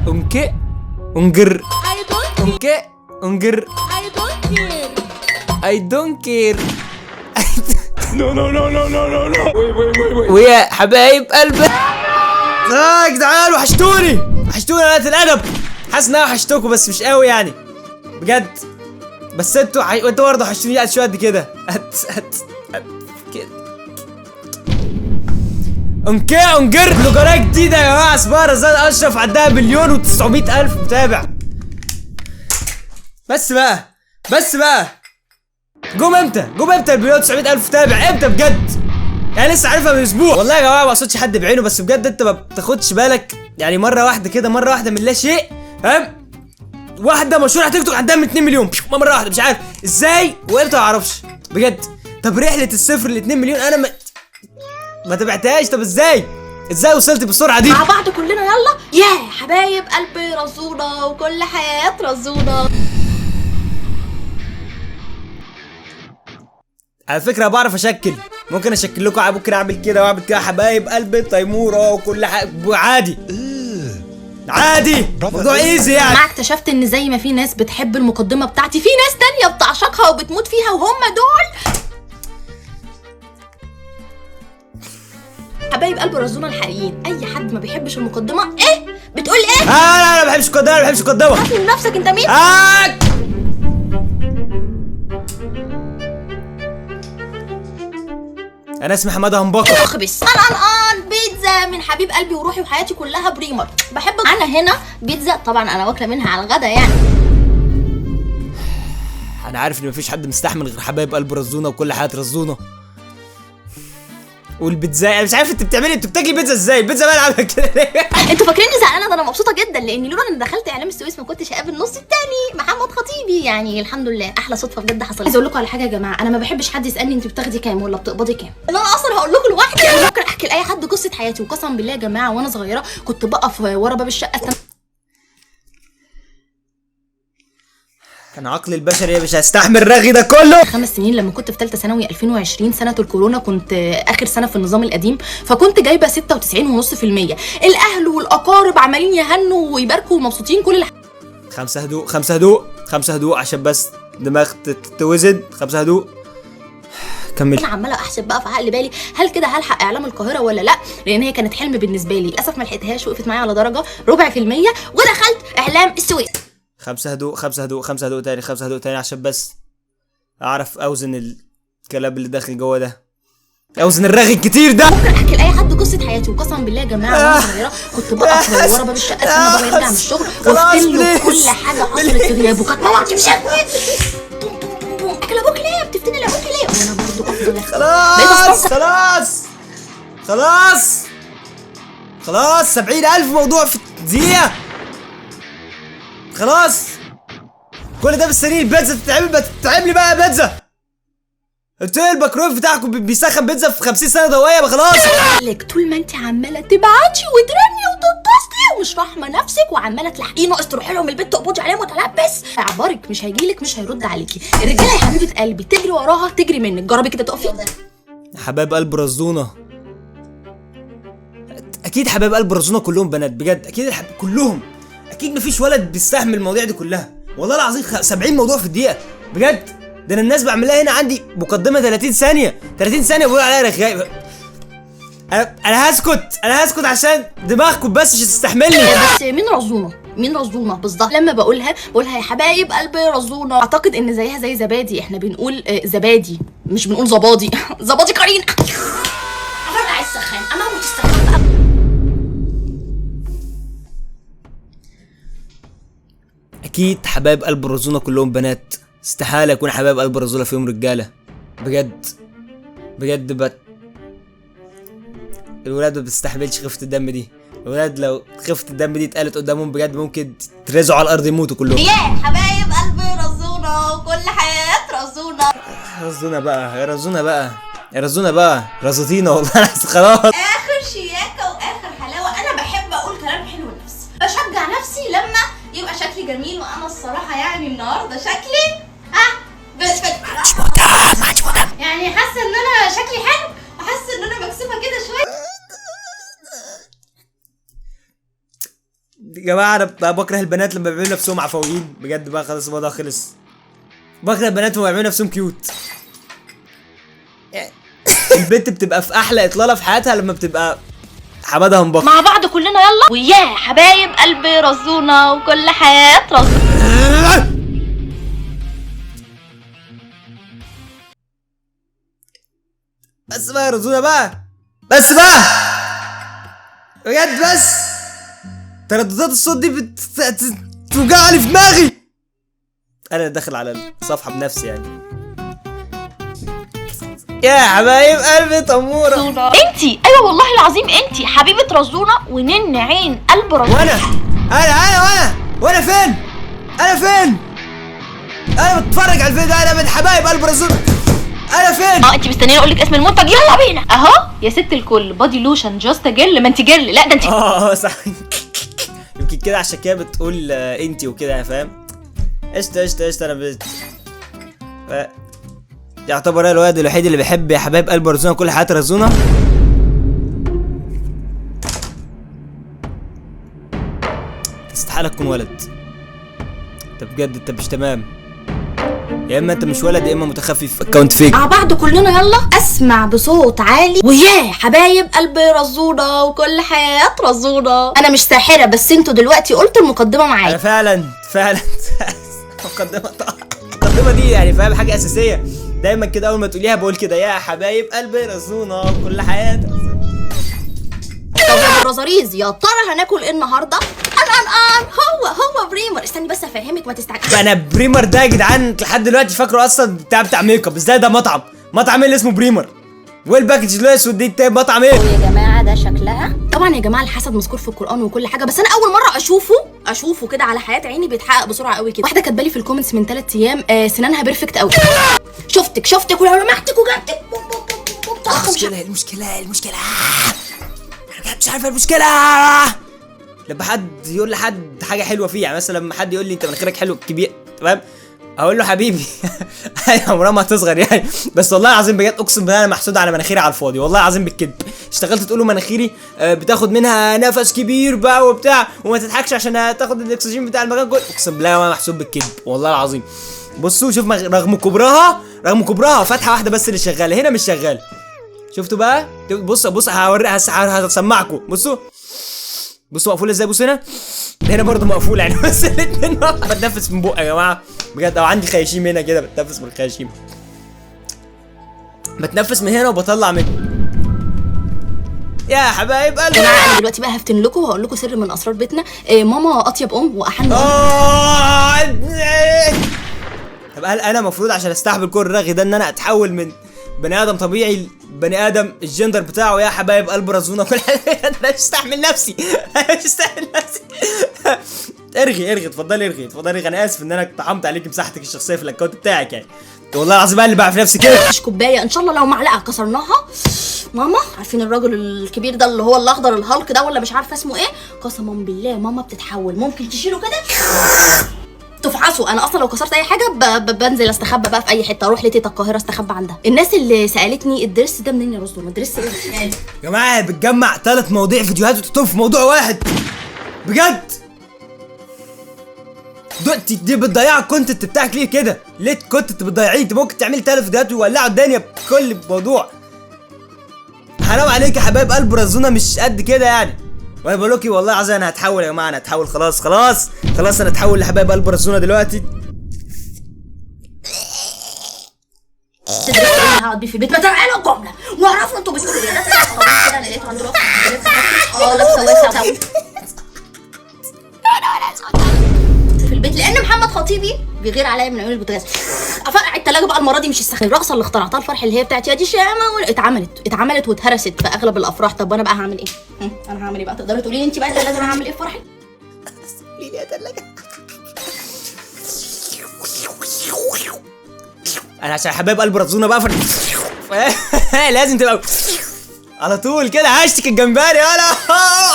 okay انجر okay انجر I don't care. No, no, no, no, no, no, no. Wait, wait, wait, wait. ويا حبايب قلبي. يا جدعان وحشتوني، وحشتوني يا قلة الادب. حاسس ان انا وحشتكم بس مش قوي يعني بجد، بس انتوا انتوا برضه وحشتوني قد شوية قد كده، قد قد قد كده. okay انجر قناة جديدة يا جماعة اسمها رزان اشرف، عندها 1,900,000 متابع. بس بقى، بس بقى، جم امتى؟ جم امتى 1,900,000 متابع؟ امتى بجد؟ يعني لسه عارفها من اسبوع والله يا جماعة. ما اقصدش حد بعينه، بس بجد انت ما بتاخدش بالك يعني، مرة واحدة كده، مرة واحدة من لا شيء، فاهم؟ واحدة مشهورة على تيك توك عندها من 2 مليون مرة واحدة، مش عارف ازاي وامتى، ما اعرفش بجد. طب رحله الصفر ل 2 مليون انا ما تابعتهاش. طب ازاي؟ ازاي وصلت بالسرعة دي؟ مع بعض كلنا يلا يا حبايب قلبي رزونا وكل حياة رزونا. على فكرة بعرف اشكل، ممكن اشكل لكم، ممكن اعمل كده واعمل كده، حبايب قلبي تيموره وكل حاجة عادي عادي، موضوع easy يعني. ما اكتشفت ان زي ما في ناس بتحب المقدمة بتاعتي، في ناس تانية بتعشقها وبتموت فيها، وهم دول حبايب قلب رزونا الحقيقيين. اي حد ما بيحبش المقدمة، ايه بتقول ايه؟ لا لا ما بحبش المقدمة، ما بحبش المقدمة. خاف من نفسك انت مين؟ انا اسمي حمادة همبكه. اخبص انا بيتزا من حبيب قلبي وروحي وحياتي كلها بريمر. بحب انا هنا بيتزا، طبعا انا واكله منها على الغدا يعني. انا عارف ان مفيش حد مستحمل غير حبايب قلب رزونه وكل حياة رزونه والبيتزا. انا مش عارف انت بتعملي، انت بتاكلي بيتزا ازاي؟ البيتزا بقى عامله كده ليه؟ انتوا فاكريني زعلانة؟ ده انا مبسوطة جدا، لان لولا ان دخلت اعلام السويس ما كنتش هقابل النص التاني محمد خطيبي يعني. الحمد لله احلى صدفة بجد حصلت. عايزه اقول لكم على حاجة يا جماعة، انا ما بحبش حد يسالني انت بتاخدي كام ولا بتقبضي كام، ان انا اصلا هقول لكم لوحدي. انا ممكن احكي لاي حد قصة حياتي، وقسما بالله يا جماعة وانا صغيرة كنت بقف ورا باب الشقة. كان عقلي البشري مش هيستحمل الرغي ده كله. 5 سنين لما كنت في ثالثة ثانوي 2020 سنة الكورونا، كنت اخر سنة في النظام القديم، فكنت جايبه 96.5%. الاهل والاقارب عمالين يهنوا ويباركوا ومبسوطين كل خمسة هدوء، خمسة هدوء، خمسة هدوء، عشان بس دماغ تتوزن. خمسة هدوء، كمل. انا عماله احسب بقى في عقل بالي، هل كده هلحق اعلام القاهرة ولا لا؟ لان هي كانت حلم بالنسبة لي. للاسف ما لحقتهاش، وقفت معايا على درجه 0.25 ودخلت اعلام السويس. خمسة هدوء، خمسة هدوء، خمسة هدوء تاني، خمسة هدوء تاني، عشان بس اعرف اوزن الكلام اللي داخل جوه ده، اوزن الرغي الكتير ده. ممكن احكي لاي حد قصة حياتي، وقسما بالله يا جماعة وانا صغيرة كنت بقف ورا باب الشقة استنى بابا يرجع من الشغل وافتن له كل حاجة حصلت في غيابه. كانت ماما بتمسكني بوم بوم بوم بوم، اكل ابوك ليه؟ بتفتني لابوك ليه؟ وانا برضه افضل احكي. خلاص خلاص خلاص خلاص، 70,000 موضوع في دقيقة. خلاص كل ده بالسنين. البيتزا تتعمل، ما تتعمل بقى بيتزا. انتوا ايه الميكرويف بتاعكم بيسخن بيتزا في 50 سنة ضوئية؟ ما خلاص. لك طول ما انت عماله تبعتي وترني وتتصلي ومش راحمه نفسك وعماله تلحقيه، ناقص تروحي لهم البيت تقبضي عليهم وتلبس اعبارك، مش هيجيلك، مش هيرد عليكي. الرجالة يا حبيبه قلبي تجري وراها تجري منك. جربي كده تقفي. حبايب قلب رزونه، اكيد حبايب قلب رزونه كلهم بنات بجد، اكيد كلهم، اكيد مفيش ولد بيستحمل المواضيع دي كلها والله العظيم. 70 موضوع في الدقيقة بجد. ده انا الناس بعملها هنا عندي مقدمه 30 ثانية، 30 ثانية بقول عليها رغاي. انا هسكت، انا هسكت عشان دماغكم بس مش هتستحملني. بس مين رزونه؟ مين رزونه بالظبط؟ لما بقولها بقولها يا حبايب قلبي رزونه. اعتقد ان زيها زي زبادي، احنا بنقول زبادي مش بنقول زبادي. زبادي قرين. افرقع السخان، اموت السخان بقى. اكيد حبايب قلب رزونه كلهم بنات، استحالة يكون حبايب قلب رزونه فيهم رجاله بجد بجد. الولاد ما بتستحملش خفه الدم دي. الولاد لو خفه الدم دي اتقالت قدامهم بجد ممكن ترزعوا على الارض يموتوا كلهم. يا حبايب قلبي رزونه وكل حياة رزونه. رزونه بقى، يا رزونه بقى، يا رزونه بقى، رزتينا والله. خلاص اخر شياكه واخر حلاوة. انا بحب اقول كلام حلو لنفسي، بشجع نفسي لما يبقى شكلي جميل، وانا الصراحة يعني النهارده شكلي مش مهتم، مش مهتم يعني، حاسه ان انا شكلي حلو وحاسه ان انا مكسوفه كده شوية. يا جماعة انا بكره البنات لما بيعملوا نفسهم عفويين بجد بقى، خلاص الموضوع خلص. بكره البنات لما بيعملوا نفسهم cute. البنت بتبقى في احلى اطلالة في حياتها لما بتبقى حمادها مبكر. مع بعض كلنا يلا، ويا حبايب قلبي رزونا وكل حياة رزونا. بس بقى يا رزونا بقى، بس بقى بجد، بس ترددات الصوت دي بتوجعني في دماغي. انا داخل على الصفحة بنفسي يعني. يا حبايب قلبي تموره انتي، ايوه والله العظيم انتي حبيبه رزونه ونن عين قلب رزونه. وانا انا انا وانا وانا فين؟ انا فين؟ انا بتفرج على الفيديو، انا من حبايب قلب رزونه. انا فين؟ انتي مستنيه اقول لك اسم المنتج؟ يلا بينا اهو يا ست الكل، body lotion just girl. ما انتي girl، لا ده انتي صح. يمكن كده عشان كده بتقول انتي وكده يعني، فاهم؟ قشطه قشطه قشطه. انا يعتبر انا الولد الوحيد اللي بيحب يا حبايب قلب رزونه كل حياة رزونه. استحالة تكون ولد انت بجد، انت مش تمام. يا اما انت مش ولد يا اما متخفي في account fake. مع بعض كلنا يلا، اسمع بصوت عالي، ويا حبايب قلب رزونه وكل حياة رزونه. انا مش ساحرة بس انتوا دلوقتي قلتوا المقدمة معايا. انا فعلا فعلا المقدمة طبعا، المقدمة دي يعني فاهم حاجة اساسية دايما كده، اول ما تقوليها بقول كده يا حبايب قلبي رزونه كل حياة. طب يا الرزاريز، يا ترى هناكل ايه النهارده؟ ان هو بريمر. استني بس افهمك، ما تستعجلش. انا بريمر ده يا جدعان لحد دلوقتي فاكره اصلا بتاع make up، ازاي ده مطعم؟ مطعم ايه اللي اسمه بريمر؟ وال package الاسود دي مطعم ايه؟ يا جماعة ده شكلها. طبعا يا جماعة الحسد مذكور في القران وكل حاجة، بس انا اول مرة اشوفه كده على حياة عيني بيتحقق بسرعة قوي كده. واحدة كاتبه لي في ال comments من 3 ايام سنانها perfect قوي. شفتك ولو لمحتك وجبتك. المشكلة المشكلة المشكلة انا مش عارفه المشكلة. لما حد يقول لحد حاجة حلوة فيه، يعني مثلا لما حد يقول لي انت مناخيرك حلو كبير، تمام، هقول له حبيبي عمرها ما هتصغر يعني، بس والله العظيم بجد اقسم بالله انا محسود على مناخيري على الفاضي، والله العظيم بالكذب. اشتغلت تقولوا مناخيري بتاخد منها نفس كبير بقى وبتاع، وما تضحكش عشان هتاخد الاكسجين بتاع المكان كله، اقسم بالله انا محسود بالكذب والله العظيم. بصوا شوف رغم كبرها فتحه واحدة بس اللي شغالة، هنا مش شغالة. شفتوا بقى؟ بص بص هوريها هسمعكم. بصوا بصوا مقفولة ازاي، بصوا هنا هنا برضه مقفولة يعني، بس الاثنين بتنفس من بقى يا جماعة بجد، او عندي خياشيم هنا كده بتنفس من الخياشيم، بتنفس من هنا وبطلع من يا حبايب قلبي. انا دلوقتي بقى هفتن لكم وهقول لكم سر من اسرار بيتنا. ماما اطيب ام واحن ام. طب هل انا المفروض عشان استحمل كل الرغي ده ان انا اتحول من بني ادم طبيعي بني ادم الجندر بتاعه يا حبايب قلب رزونه كل حاجة؟ انا مش مستحمل نفسي، انا مش مستحمل نفسي. ارغي ارغي اتفضلي ارغي اتفضلي ارغي، انا اسف ان انا اقتحمت عليك مساحتك الشخصية في ال account بتاعك يعني، والله العظيم بقى اللي بقى في نفسي كده. مش كوباية ان شاء الله لو معلقه كسرناها ماما، عارفين الراجل الكبير ده اللي هو الاخضر الهالك ده ولا مش عارفه اسمه ايه، قسما بالله ماما بتتحول، ممكن تشيله كده تفعصه. انا اصلا لو كسرت اي حاجة بنزل استخبى بقى في اي حتة، اروح لتيتا القاهرة استخبى عندها. الناس اللي سالتني الدرس ده منين يا رزونه، الدرس ايه يا جماعة؟ بتجمع 3 مواضيع فيديوهات وتحطهم في موضوع واحد بجد. دلوقتي دي بتضيع ال content بتاعك ليه كده؟ ليه ال content بتضيعيه؟ انت ممكن تعملي 3 فيديوهات ويولعوا الدنيا بكل موضوع. حرام عليك يا حبايب قلب رزونه، مش قد كده يعني. وانا بقول لكم والله العظيم انا هتحول يا جماعة، انا هتحول خلاص خلاص خلاص، انا هتحول لحبايب قلب رزونه دلوقتي. هقعد بيه في البيت، ما تعالوا الجملة واعرفوا انتوا بتقولوا ايه. كده لقيت عند لابسه واسع في البيت، لان محمد خطيبي بيغير عليا من عيون البوتاجاز. افرقع التلاجة بقى المرة دي مش السخن، الرقصة اللي اخترعتها الفرح اللي هي بتاعت يا دي شامة اتعملت واتهرست في اغلب الافراح. طب وانا بقى هعمل ايه؟ انا هعمل ايه بقى؟ تقدري تقولي لي انت بقى التلاجة انا هعمل ايه في فرحي؟ قولي لي يا تلاجه. انا عشان حبايب قلب رزونه بقى لازم تبقى على طول كده. هشتك الجمبري انا،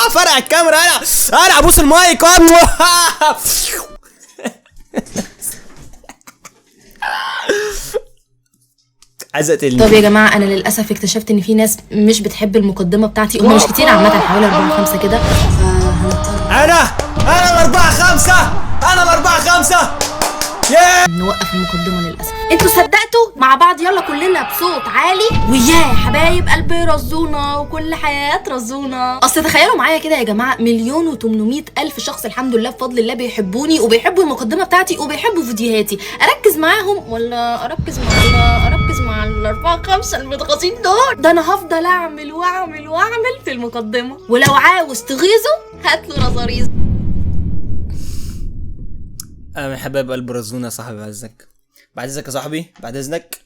فرقع الكاميرا انا ابوس المايك. عايز اقتلني. طب يا جماعة انا للاسف اكتشفت ان في ناس مش بتحب المقدمة بتاعتي، هم مش كتير عامة، حوالي 4 5 كده. انا 5، انا 4-5. نوقف المقدمة للاسف. انتوا صدقتوا مع بعض؟ يلا كلنا بصوت عالي، ويا حبايب قلبي رزونا وكل حياة رزونا. اصل تخيلوا معايا كده يا جماعة، 1,800,000 شخص الحمد لله بفضل الله بيحبوني وبيحبوا المقدمة بتاعتي وبيحبوا فيديوهاتي. اركز معاهم ولا اركز مع 4-5 المتغاظين دول؟ ده انا هفضل اعمل واعمل واعمل في المقدمة، ولو عاوز تغيظه هات له رزاريز. انا من حبايب قلب رزونا يا صاحبي. بعد اذنك، بعد اذنك يا صاحبي، بعد اذنك.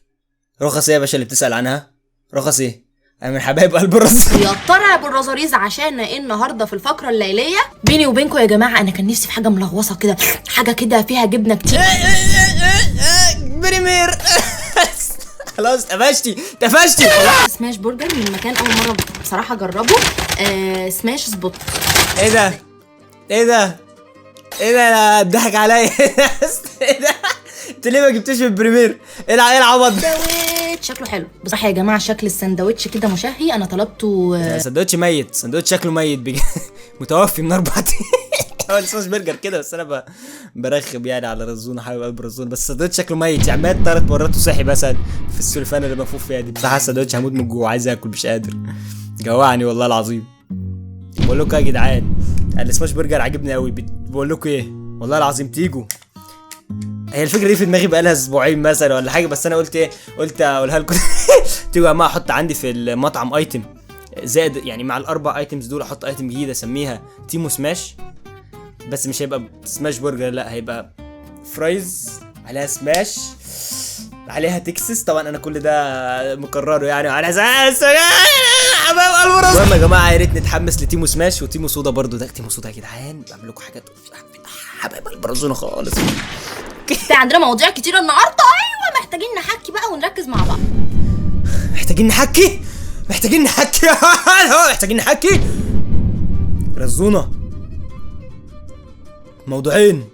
رخص ايه يا باشا اللي بتسأل عنها؟ رخص ايه؟ انا من حبايب قلب رزونا. يا ترى يا ابو الرزاريز عشان ايه النهارده في الفقرة الليلية؟ بيني وبينكم يا جماعة انا كان نفسي في حاجة ملغوصه كده، حاجة كده فيها جبنه كتير. premiere. خلاص اتقفشتي اتقفشتي. smash burger من مكان اول مرة بصراحة اجربه، Smash Spot. ايه ده؟ ايه ده؟ ايه ده؟ انا اتضحك عليا. ايه ده؟ انت ليه ما جبتوش من premiere؟ ايه العبط ده؟ سندوتش شكله حلو بصراحة يا جماعة، شكل السندوتش كده مشهي. انا طلبته سندوتش ميت، سندوتش شكله ميت بجد، متوفي من 4 ايام. هو ال smash burger كده، بس انا برخب يعني على رزونه حبيب قلب رزونه، بس السندوتش شكله ميت يعني، مات 3 مرات وصحي مثلا في السلفانه اللي مفوف فيها دي. بصراحة السندوتش هموت من الجوع، عايز اكل مش قادر، جوعني والله العظيم. بقول لكم يا جدعان ال smash burger عاجبني قوي. بقول لكم ايه والله العظيم، تيجوا. هي الفكرة دي في دماغي بقالها اسبوعين مثلا ولا حاجة، بس انا قلت ايه، قلت اقولها لكم. تيجوا يا جماعة احط عندي في المطعم item زائد، يعني مع ال4 items دول احط item جديد اسميها تيمو سماش، بس مش هيبقى smash burger، لا هيبقى fries عليها سماش عليها تكساس. طبعا انا كل ده مكررة يعني على حبايب قلب رزق. المهم يا جماعة يا ريت نتحمس لتيمو سماش وتيمو صودا برضو. ده تيمو صودا يا جدعان بعمل لكم حاجات حبايب قلب رزقنا خالص. عندنا مواضيع كتيرة النهارده، ايوه محتاجين نحكي بقى ونركز مع بعض. محتاجين نحكي، محتاجين نحكي، محتاجين نحكي. رزونا موضوعين،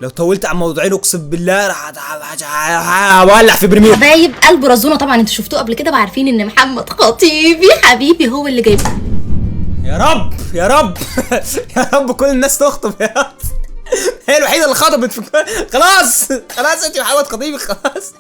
لو طولت على موضوعين اقسم بالله راح هولع في premiere. حبايب قلب رزونا طبعا انتوا شفتوه قبل كده وعارفين ان محمد خطيبي حبيبي هو اللي جايبه. يا رب يا رب يا رب كل الناس تخطب يا رب. هي الوحيدة اللي خطبت في خلاص خلاص انت محمد خطيبي خلاص.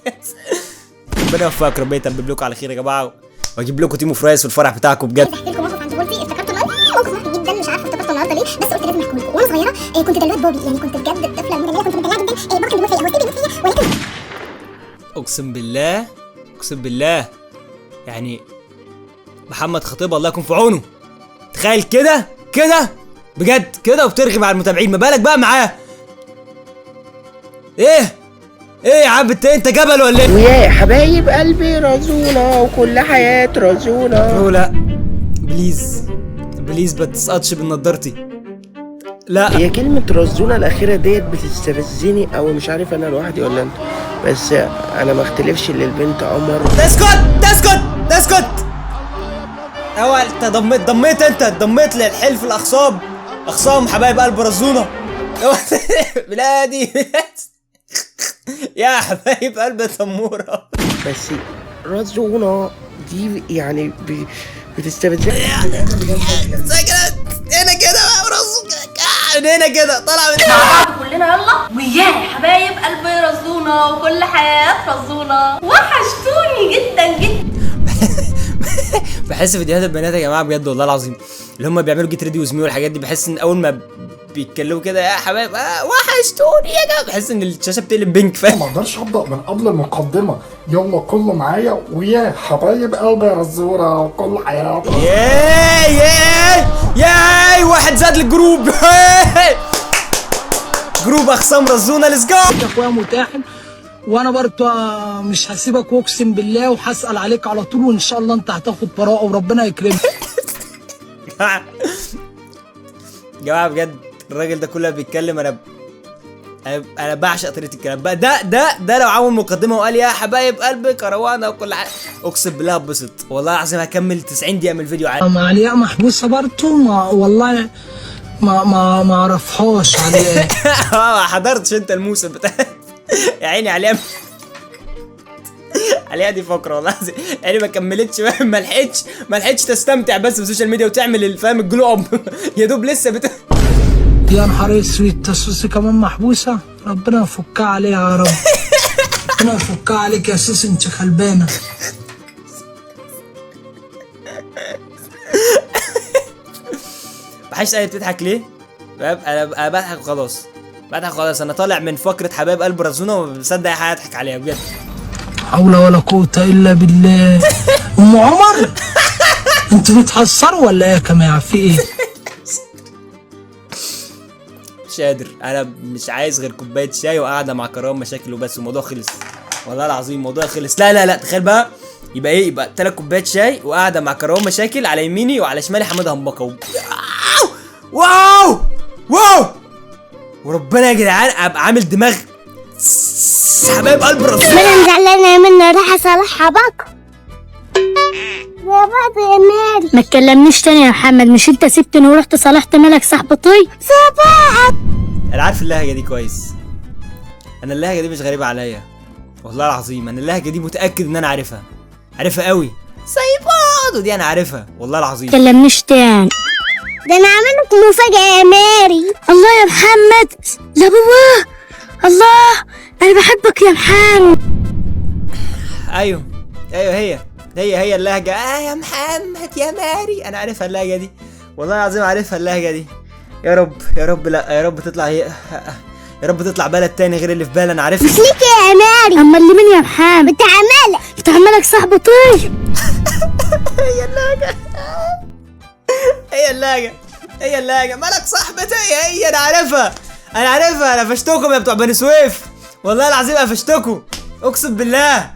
ربنا يوفقك، ربنا يتمم لكم على خير يا جماعة، واجيب لكم تيمو fries في الفرح بتاعكم بجد. عايزه احكي لكم موقف عن طفولتي افتكرته النهارده، موقف محرج جدا مش عارفه افتكرته النهارده ليه، بس قلت لازم احكيه لكم. وانا صغيرة كنت دلوعه بابي، يعني كنت بجد طفله مدلعه، كنت مدلعه جدا. بابا كان بيموت فيا، هو still بيموت فيا، ولكن اقسم بالله اقسم بالله يعني محمد خطيب الله يكون في عونه. تخيل كده كده بجد كده وبترغي مع المتابعين، ما بالك بقى معاه. ايه ايه يا عم انت جبل ولا ايه؟ ويا حبايب قلبي رزونا وكل حياة رزونا. لا please please ما تسقطش بنضارتي. لا هي كلمة رزونا الأخيرة ديت بتستفزني، أو مش عارف أنا لوحدي ولا أنت، بس أنا ما اختلفش اللي البنت قمر. اسكت اسكت اسكت. هو انت ضميت انت ضميت للحلف الأخصام، أخصام حبايب قلب رزونا. بلادي يا حبايب قلب تمورة. بس رزونا دي يعني بتستفزني. هنا كده من هنا كده طالع من هنا. مع بعض كلنا يلا. ويا حبايب قلبي رزونا وكل حياة رزونا، وحشتوني جدا جدا. بحس فيديوهات البنات يا جماعة بجد والله العظيم اللي هم بيعملوا get ready with me والحاجات دي، بحس ان اول ما بيتكلموا كده يا حبايب وحشتوني يا جماعة، بحس ان الشاشة بتقلب pink فاهم. ما اقدرش ابدا من قبل المقدمة، يلا كله معايا ويا حبايب قلبي رزونا وكل حياة. ياي ياي ياي واحد زاد لل group. group اخصام رزونا let's go. اخويا متاحم وانا برضه مش هسيبك واقسم بالله وهسال عليك على طول، وان شاء الله انت هتاخد براءه وربنا يكرمك. يا جماعة بجد الراجل ده كله بيتكلم، انا بعشق طريقه الكلام بقى ده ده ده لو عمل مقدمه وقال يا حبايب قلبي كروانه وكل حاجة اقسم بالله اتبسط والله العظيم، هكمل 90 دقيقة من الفيديو عادي. ما علياء محبوسة برضه، ما والله ما اعرفهاش علياء. ما حضرتش انت الموسم بتاع يا عيني علياء. علياء دي فقره والله العظيم، يعني ما كملتش ما لحقتش تستمتع بس بال social media وتعمل الفهم ال glow up. يا دوب لسه يا نهار اسود، سوسي كمان محبوسة، ربنا يفكها عليها يا رب. ربنا يفكها عليك يا سوسي، انت خلبانه. محدش قال بتضحك ليه؟ انا بضحك وخلاص، بضحك خلاص. انا طالع من فقره حبايب قلب رزونه وما بصدق اي حاجة اضحك عليها بجد. حول ولا قوة الا بالله. ام عمر انتوا بتهزروا ولا ايه يا جماعة؟ في ايه؟ مش قادر، انا مش عايز غير كوباية شاي وقاعدة مع كرام مشاكل وبس، الموضوع خلص والله العظيم، الموضوع خلص. لا لا لا، تخيل بقى يبقى ايه، يبقى 3 كوبايات شاي وقاعدة مع كرام مشاكل على يميني وعلى شمالي حمادة همبكه. wow wow، وربنا يا جدعان ابقى عامل دماغ حبايب قلب راسي. انا زعلانة منه، راح اصالحها بكره. يا بابا يا مالك ما تكلمنيش تاني يا محمد، مش انت سبتني ورحت صالحت مالك صاحبتي؟ صباحك. انا عارف اللهجة دي كويس، انا اللهجة دي مش غريبة عليا والله العظيم، انا اللهجة دي متاكد ان انا عارفها، عارفها قوي. سايبادو دي انا عارفها والله العظيم. ما تكلمنيش تاني، ده انا عامل لك مفاجاة يا ماري. الله يا محمد، لا بابا، الله انا بحبك يا محمد. ايوه ايوه، هي هي هي اللهجة. يا محمد يا ماري، انا عارفها اللهجة دي والله العظيم، عارفها اللهجة دي. يا رب يا رب، لا يا رب تطلع، هي يا رب تطلع بلد تاني غير اللي في بالي، انا عارفها. مش ليك يا ماري. اما اللي مين يا محمد؟ بتاع مالك، بتاع مالك صاحبتي. هي اللهجة، هي اللهجة، هي اللهجة، مالك صاحبتي، هي انا عارفها، انا عارفها. انا قفشتكم يا بتوع بني سويف والله العظيم، قفشتكم اقسم بالله.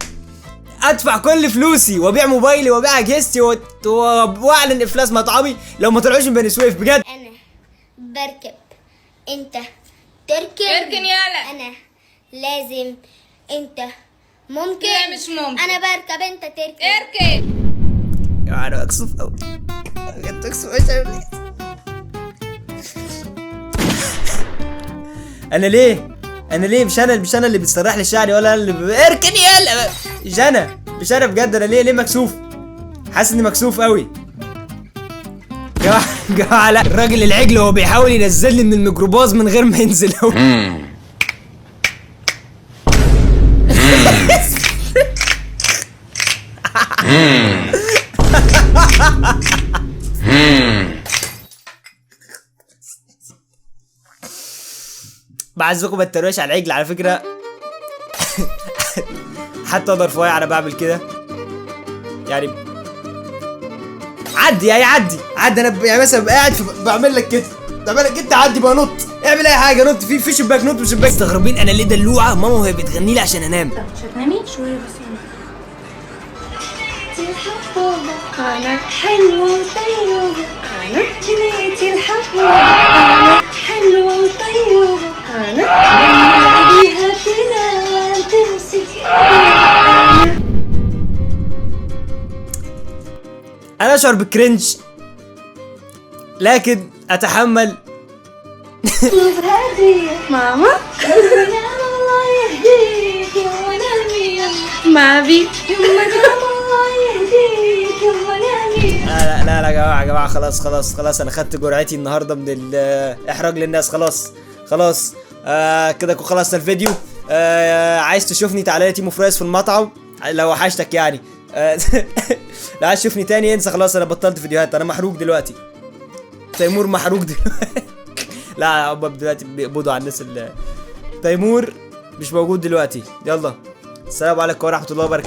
ادفع كل فلوسي وابيع موبايلي وابيع اجهزتي واعلن افلاس مطعمي لو ما طلعوش من بني سويف بجد. انا بركب، انت تركن. اركن يالا. انا لازم، انت ممكن. لا مش ممكن. انا بركب، انت تركن. اركن. يا انا مكسوف قوي بجد، مكسوف قوي. انا ليه؟ انا ليه؟ مش انا، مش انا اللي بتسرح لي شعري ولا انا اللي اركن يالا، مش انا، مش انا بجد. انا ليه، ليه مكسوف؟ حاسس اني مكسوف قوي. جماعة لا، الراجل العجل هو بيحاول ينزلني من الميكروباص من غير ما ينزل هو. بعزكم ما تتريقوش على العجل على فكرة. حتى اقدر رفيع انا بعمل كده يعني، عدي يعني، عدي عدي. انا يعني مثلا ببقى قاعد بعمل لك كده، بعمل لك انت عدي بقى، نط، اعمل اي حاجة، نط في شباك، نط في شباك. مستغربين انا ليه دلوعه ماما وهي بتغني لي عشان انام. مش هتنامي؟ شوية بس. انا حلوة وطيوبه، انا جنيتي الحبوبه، انا حلوة وطيوبه، انا بيها تنام تمسك. انا اشعر بالكرنج لكن اتحمل. هدية ماما، الله يهديك يما نامي ما بي، يما الله يهديك يما نامي. لا لا لا يا جماعة، يا جماعة خلاص خلاص خلاص، انا خدت جرعتي النهارده من الاحراج للناس، خلاص خلاص. كده خلصنا الفيديو. عايز تشوفني تعالى لي تيمو فرايز في المطعم لو وحشتك يعني. لو عايز تشوفني تاني انسى خلاص، انا بطلت فيديوهات، انا محروق دلوقتي. تيمور محروق دلوقتي. لا هم دلوقتي بيقبضوا على الناس اللي تيمور مش موجود دلوقتي. يلا السلام عليكم ورحمة الله وبركاته.